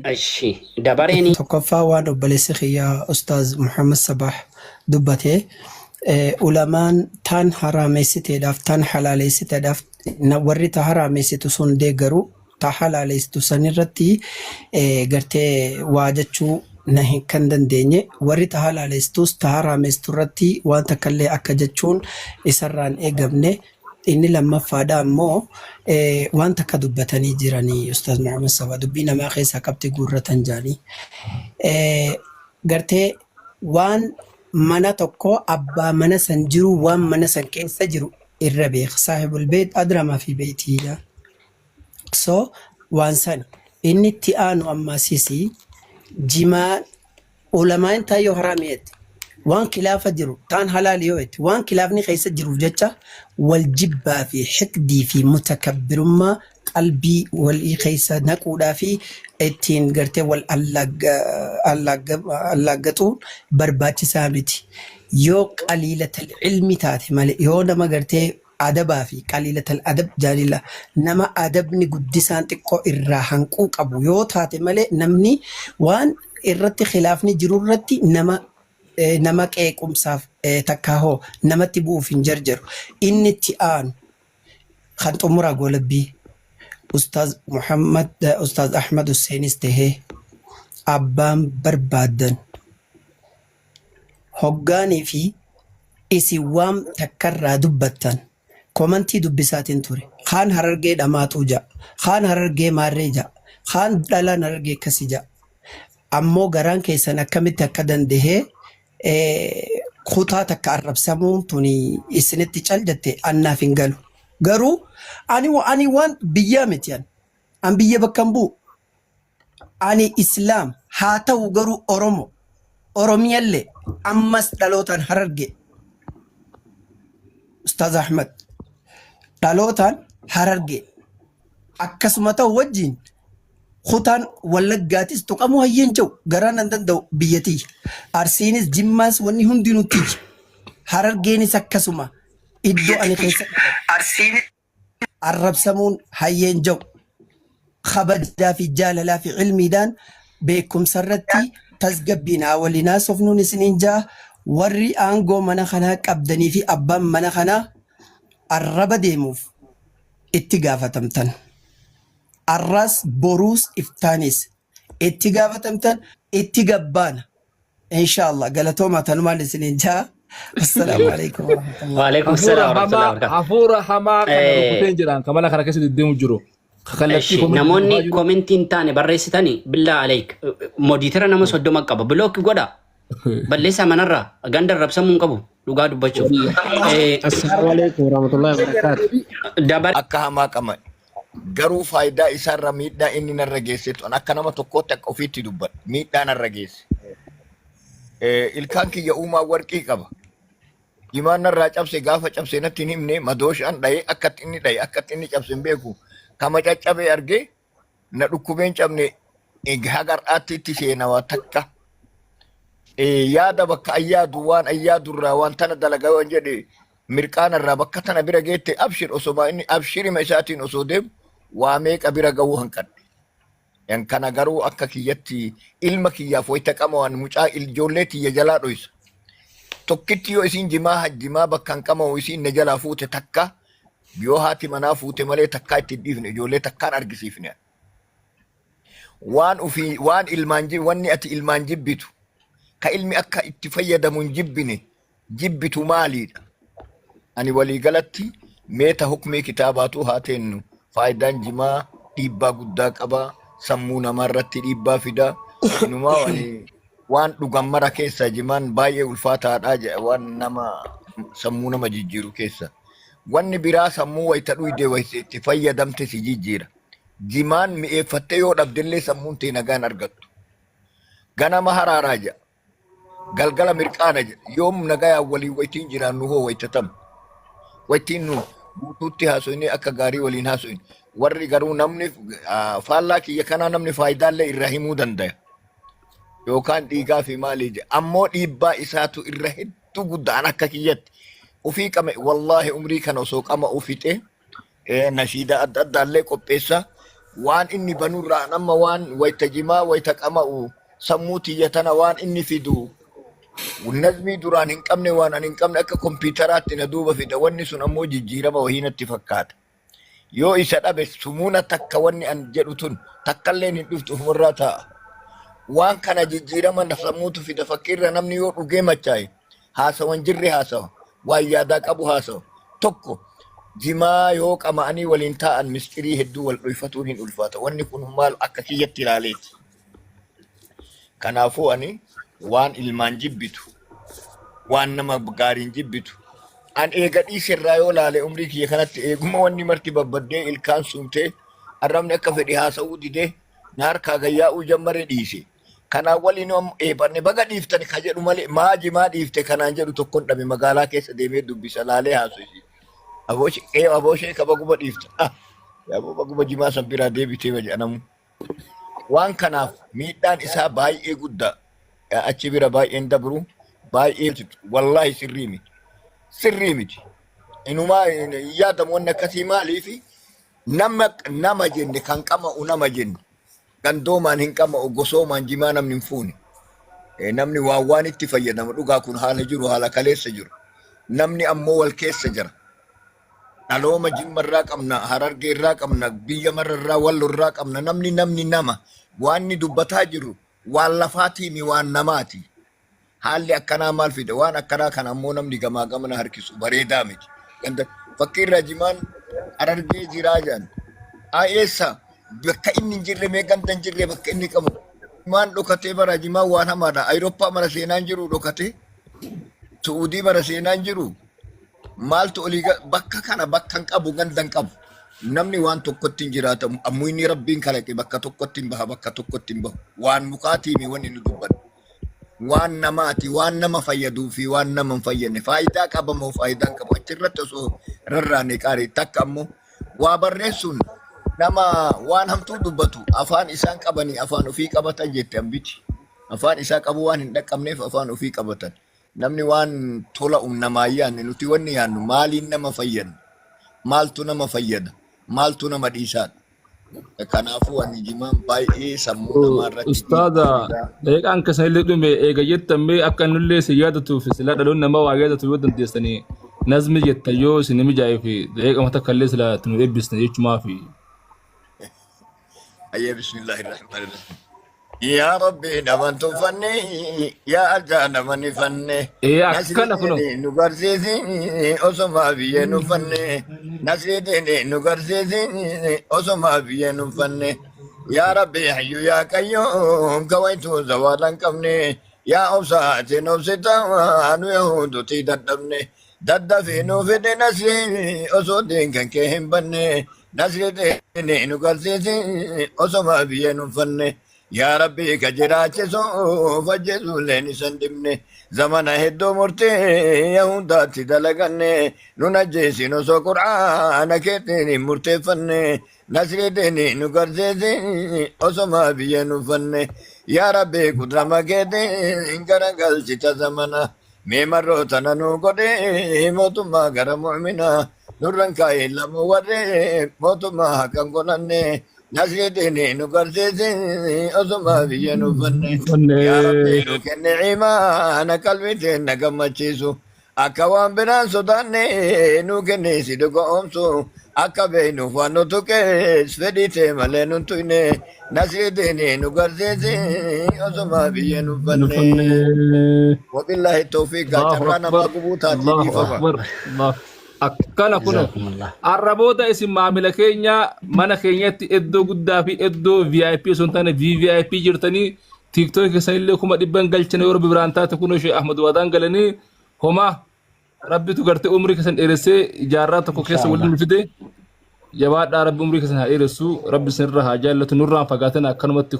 Eshi dabareen Tokkoffaa waan obboleessi kiyya Ustaaz Muhammad Sabah dubbate ulamaan taan haraameessiteedhaaf taan halaaleessiteedhaaf warri ta haraameessitu sun deeggaru ta halaaleessitu sanirratti gartee waa jechuu na hin kan dandeenye warri ta halaaleessitus ta haraameessitu irratti waan takkallee akka jechuun isarraan eegamne. Inni lammaffaadha ammoo waan takka dubbatanii jiranii Ustaaz Muhammad Sabah dubbii namaa keessaa qabxii guurratan jaanii. Gartee waan mana tokko abbaa mana san jiru waan mana san keessa jiru irra beeka. Saahibul beet adrama fi beetii. So waan san inni itti aanu ammaasisi jimaa Ulamaa'in taan yoo haraami jette, waan kilaafa jiru taan halaali yoo jette, waan kilaafni keessa jiruuf jecha wal jibbaa fi hiqdii fi mutakabbirummaa qalbii walii keessa naquudhaa fi ittiin gartee wal allaaggaxuun barbaachisaa miti. Yoo qaliilatal ilmi taate malee, yoo nama gartee adabaa fi qaliilatal adab jaalila nama adabni guddisaan xiqqoo irraa hanquu qabu yoo taate malee namni waan irratti khilaafni jiru irratti nama nama qeequmsaaf takkaa hoo namatti bu'uuf hin jarjaru. Inni itti aanu kan xumuraa goolabbii Ustaaz Muhammad Ustaaz Ahmad Husseenis tahee abbaan barbaaddan hoggaanii fi isin waam takkarraa dubbattan komantii dubbisaatiin ture. Kaan Harargee dhamaatuu ja'a. Kaan Harargee maarree ja'a. Kaan dhalaan Harargee akkasi ja'a. Ammoo garaan keessan akkamitti akka dandahee kutaa takka arrabsamuun tuni isinitti cal jette annaaf hin galu. Garuu ani waan biyyaa miti an. An biyya bakka hin bu'u. Ani Islaam haa ta'u garuu Oromo. Oromiyallee ammas dhalootaan Harargee. Ustaaz Ahmad dhalootaan Harargee. Akkasuma ta'u wajjin kutaan Wallaggaatis tuqamuu hayyeen jiru garaan nan danda'u biyya tiyya. Arsiinis Jimmaas wanni hundinuu tiyya. Harargeenis akkasuma iddoo ani keessa dhaladhe. Arrabsamuun hayyeen ja'u kabajaa fi jaalalaa fi ilmiidhaan beekumsa irratti tasgabbiin haa waliin haasofnuun isiniin ja'a. Warri aangoo mana kanaa qabdanii fi abbaan mana kanaa arraba deemuuf itti gaafatamtan. Arraas boruus iftaanis itti gaafatamtan itti gabbaana. Inshallah galatoomaa tanumaan isiniin ja'a. Assalaamu alaikum warahmatullahi. Waalaikum Hafuura salaam warahmatullahi hamaa wabarakatuh. hafuura hamaa kana rukuteen jedhaan kan mana kana keessa deddeemu jiru. Kallattii Eshi, komentii namoonni dhufaa jiru. komentii hin taane barreessitanii billaa aleek modiitira nama 30 qaba bilookii godha balleessaa manarraa ganda rabsamuu hin qabu dhugaa dubbachuuf. Assalaamu alaikum warahmatullahi wabarakatuh. Dabar Akka hamaa qama. Garuu faayidaa isaarra miidhaa inni narra geessetu an akka nama tokkootti akka ofiitti dubbadha. Miidhaa narra geesse. Ilkaan kiyya uumaa warqii qaba. Jimaan narraa cabse gaafa cabse natti hin himne madooshaan dha'ee akkatti inni dha'e akkatti inni cabse hin beeku. Kama caccabee argee na dhukkubeen cabne haga har'aatti itti seenawaa takka. Yaada bakka ayyaadu waan ayyaadurraa waan tana dalagaa waan jedhe mirqaana irraa bakka tana bira geette abshir osoma inni abshirima isaatiin osoo deemu waa meeqa bira gahuu hanqadhe. Yan kana garuu akka kiyyatti ilma kiyyaaf wayita qama'an mucaa ijoollee tiyya jalaa dhoysa. Tokkitti yoo isiin jimaa jimaa bakka hin qama'u isiin na jalaa fuute takka yoo haati manaa fuute malee takkaa itti hin dhiifne ijoollee takkaan argisiifne. Waan ofii waan ilmaan wanni ati ilmaan jibbitu ka ilmi akka itti fayyadamu hin jibbine jibbitu maaliidha? Ani waliigalatti meeta hukmii kitaabaatu haa teennu. Faayidaan jimaa dhiibbaa guddaa qaba. Sammuu namaa irratti dhiibbaa fida. Inumaa waan dhugan mara keessa jimaan baay'ee ulfaataadha jedha waan nama sammuu nama jijjiiru keessa. Wanni biraa sammuu wayita dhuyde wayita itti fayyadamte si jijjiira. Jimaan mi'eeffattee yoo dhabdellee sammuun tee nagaan argattu. Ganama haraaraa jedha. Galgala mirqaana jedha. Yoom nagayaan waliin waytiin jiraannu hoo wayita tam. Waytiin nu guutuutti haasoynee akka gaarii waliin haasoyne. Warri garuu namni faallaa kiyya kanaa namni faayidaallee irraa himuu dandaya. Yookaan dhiigaa fi maalii jedha. Ammoo dhiibbaa isaatu irra hedduu guddaan akka kiyyatti. Ofii qame wallaahi umrii kana osoo qama ufixee nashiidaa adda addaallee qopheessa. Waan inni banurraa amma waan wayta jimaa wayta qama'u sammuu tiyya tana waan inni fidu nazmii duraan hin qabne waan ani hin qabne akka kompiitaraatti na duuba fida. Wanni sun ammoo jijjiirama wahii natti fakkaata. Yoo isa dhabe sumuuna takka wanni an jedhu tun takkalleen hin dhuftu ofumarraa taa'a. Waan kana jijjiirama na sammuutu fida. Fakkiirra namni yoo dhugee machaa'e haasawan jirre haasawa. Waan yaadaa qabu haasawa. Tokko jimaa yoo qama'anii waliin taa'an mistirii hedduu wal dhoyfatuun hin ulfaata. Wanni kun maal akka kiyyatti ilaaleeti. Kanaafuu ani waan ilmaan jibbitu, waan nama gaariin jibbitu, an eega dhiise irraa yoo laale umrii kiyya kanatti eeguma wanni marti babbaddee ilkaan suumtee arrabni akka fedhe haasa'uu didee na harkaa gayyaa'uu jammare dhiise. Kanaan waliin eebanne baga dhiiftani ka jedhu malee maa jimaa dhiifte kanaan jedhu tokkon dhabe magaalaa keessa deemee dubbisa laalee haasofsiisa. Abooshee abooshee ka baguma dhiifte. Ah, yaaboo baguma jimaa san biraa deebitee jedhanamu. Waan kanaaf miidhaan isaa baay'ee guddaa. Achi bira baay'een dabru baay'ee wallaahi sirrii miti. Sirrii miti. Inumaa hin yaadamu wanni akkasii maaliifi nama nama jenne kan qama'u nama jenne gandoomaan hin qama'u gosoomaan jimaa namni hin fuune. Namni waan waan itti fayyadamu dhugaa kun haala jiru haala kaleessa jiru. Namni ammoo wal keessa jira. Dhalooma Jimma irraa qabna, Harargee irraa qabna, biyya marra irraa, Wallo irraa qabna. Namni namni nama. Waan inni dubbataa jiru waan lafaatiimi waan namaati. Haalli akkanaa maal fida? Waan akkanaa kana ammoo namni gamaa gamana harkisu bareedaa miti. Ganda fakkii irraa jimaan Harargee jiraa jedhan. Haa eessa? Bakka inni hin jirre mee ganda hin jirre bakka inni qabu. Jimaan dhokatee bara jimaan waan hamaadha. Ayirooppaa mara seenaan jiru dhokatee. Su'uudii mara seenaan jiru. Maaltu olii bakka kana bakka hin qabu ganda hin qabu. Namni waan tokkotti hin jiraatamu. Ammoo inni rabbiin kalaqe bakka tokkotti hin baha bakka tokkotti hin bahu. Waan mukaatiimi wanni nu dubbatu. Waan namaati waan nama fayyaduu fi waan nama hin fayyadne. Faayidaa qaba moo faayidaa hin qabu. Achirratti osoo rarraane qaarii takka ammoo waa barreessuun nama waan hamtuu dubbatu afaan isaan qabanii afaan ofii qabatan jette ambiti. Afaan isaa qabuu waan hin dhaqqabneef afaan ofii qabatan. Namni waan tola namaa yaanne nuti wanni yaannu maaliin nama fayyadna? Maaltu nama fayyada? Maaltu nama dhiisaadha? Kanaafuu ani jimaan baay'ee sammuu namaa irratti Ustaada dhiibbaa fida. daqiiqaan keessan illee dhume eega jettan mee akka nullee si yaadatuuf sila dhaloonni namaa waa yaadatu yoo dandeessanii nazmi jettan yoo isin mijaa'ee fi daqiiqama takka illee sila nu eebbisne jechumaa fi Ayyee bismillahirrahmanirrahim. Yaa Rabbi naman tuffanne yaa arjaa naman ifanne Ee akkana kunoo. nasriitiin nu garsiisi osoma biyyee nuffanne nasriitiin nu garsiisi osoma biyyee nuffanne yaa Rabbi hayyu yaa qayyuum kawaitu zawaala hin qabne yaa obsaatiin obsita nu yahudutii dadhabne daddafii nu fide nasrii osoo diin kan kee hin banne Nasritiin nu garsiisi osoma biyyee nuffanne yaa rabbii ka jiraachisu fajjeesulleen isan dhibne zamana hedduu murtee yahudaatti dalaganne nun ajjeesin osoo qur'aana keetiin hin murteeffanne nasritiin nu garsiisi osoma biyyee nuffanne yaa rabbii qudrama keetiin garagalchita zamana mee marroo tana nu godhe mootummaa gara mu'minaa nurran kaa'e lamu warri mootummaa hakan godhanne nasriitiin nu garsiisi osuma biyya nu fanne yaa rabbi nu kenne imaana qalbii teenna gammachiisu akka waan biraan sodaanne nu kenne si dhuga oomsu akka beeknuuf waan nu tuqees fedhii tee malee nun tuyne nasriitiin nu garsiisi osuma biyya nu Nu fanne. fanne. Wabillahi tawfiiq Allahu carraa namaa akbar. gubuu taatii Allahu dhiifama. akbar. Allah. Akkana kuno. Jazakumullah. Har'a booda isin maamila keenya mana keenyatti iddoo guddaa fi iddoo VIP osoo hin taane VVIP jirtanii TikTok keessan illee 100,000 galchina yoo rabbi biraan taate kunoo ishee Ahmad Waadaan galanii homaa rabbitu gartee umrii keessan dheeressee jaarraa tokko keessa waliin Inshaallah. nu fide jabaadhaa rabbi umrii keessan haa dheeressu rabbi isinirra haa jaallatu nurraan fagaatin akkanumatti.